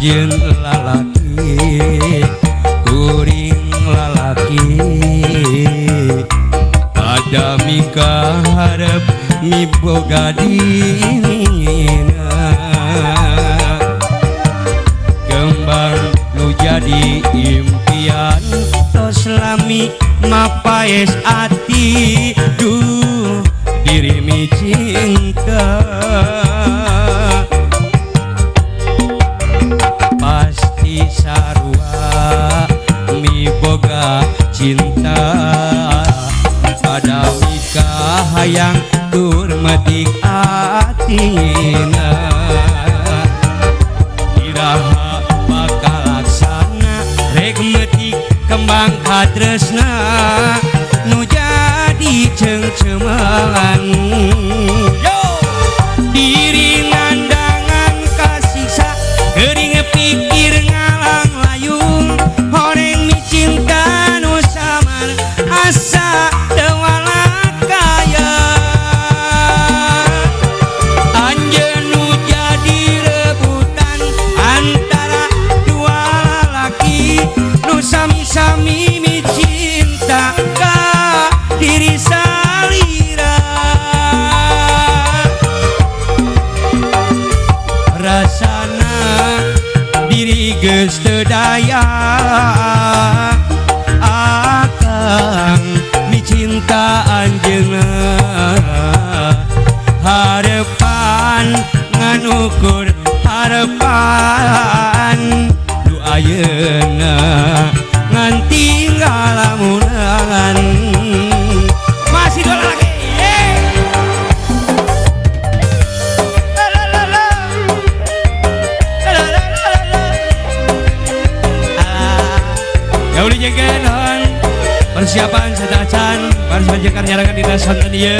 Anjeun lalaki kuring lalaki pada mikaharep miboga dirina kembang nu jadi impian tos lami mapaes ati duh diri mi cinta pasti sarua miboga cinta pada mika hayang tur metik atina iraha bakal laksana rek metik kembang katresna nu jadi cengcemangan. Yo diri nandangan kasiksa geuring pikir ngalang layung horeng mi cinta nu samar asa teu walakaya anjeun nu jadi rebutan antara dua lalaki nu sami-sami mi cinta ka diri salira rasana diri geus teu daya akang mi cinta anjeunna harepan ngan ukur harepan nu ayeuna ngan tinggal lamunan. Masih dua lagi. Ya udah jengkeun persiapan satacan baris panjekan nyarangan dina sonten ieu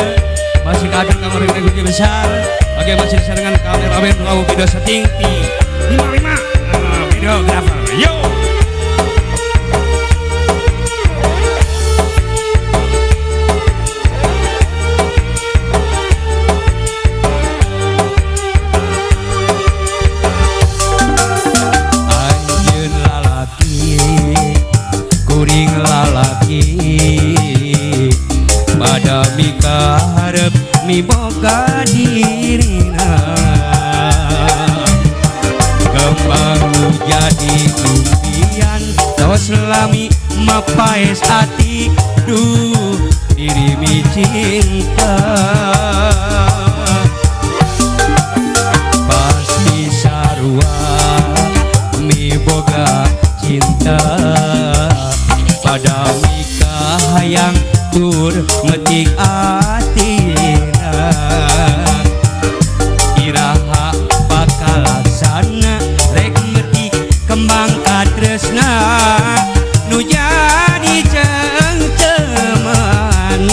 masih kahatur kamar gede besar. Oke masih disarengan kameramen lau video setting di 55 videografer. Yo anjeun lalaki kuring lalaki pada mikaharep miboga dirina kembang nu jadi impian tos lami mapaes ati duh diri mi cinta pasti sarua miboga cinta pada mika hayang tur metik atina iraha bakal laksana rek metik kembang katresna nu jadi cengceman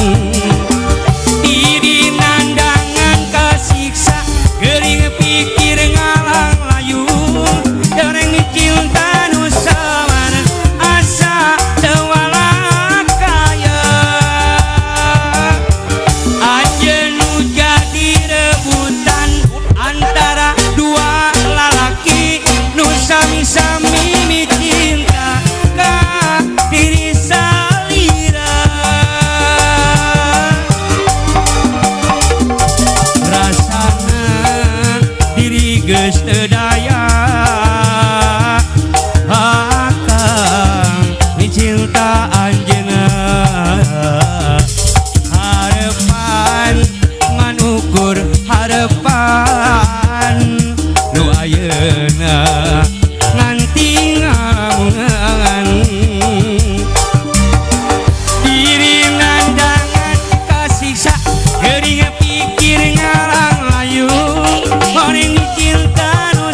diri nandangan kasiksa geuring pikir ngalang layung dereng cinta nu samar asa teu walakaya anjeun nu jadi rebutan antara dua lalaki nu sami-sami mi cinta ka diri salira rasana diri geus teu daya akang mi cinta anjeunna harepan ngan ukur harepan nu ayeuna ngan tinggal diri nandangan kasiksa geuring pikir ngalang layung horeng cinta nu.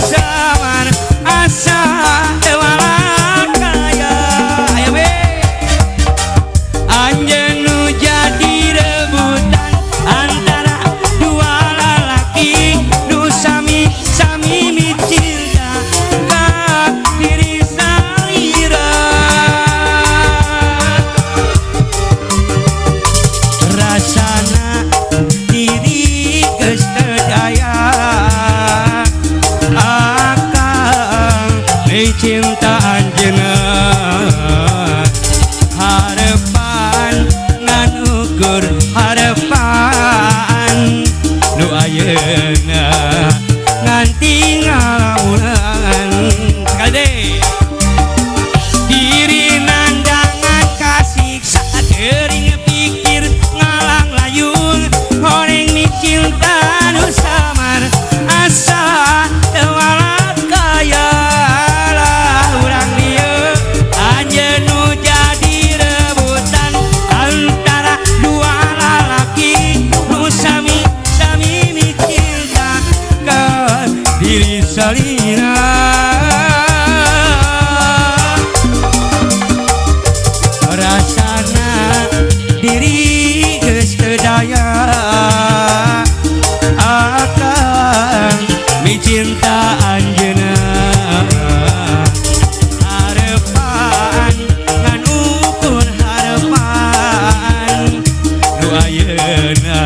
micinta anjeunna harepan ngan ukur harepan nu ayeuna nganti ngalamunan sekali deui diri nandangan kasiksa teuring pikir ngalang layung horeng micinta nu samar asa teu kaya lah urang dieu anjeun nu jadi rebutan antara dua lalaki nu sami sami micinta ka diri salira rasana diri geus teu daya akan micinta anjeunna harepan ngan ukur harepan nu ayeuna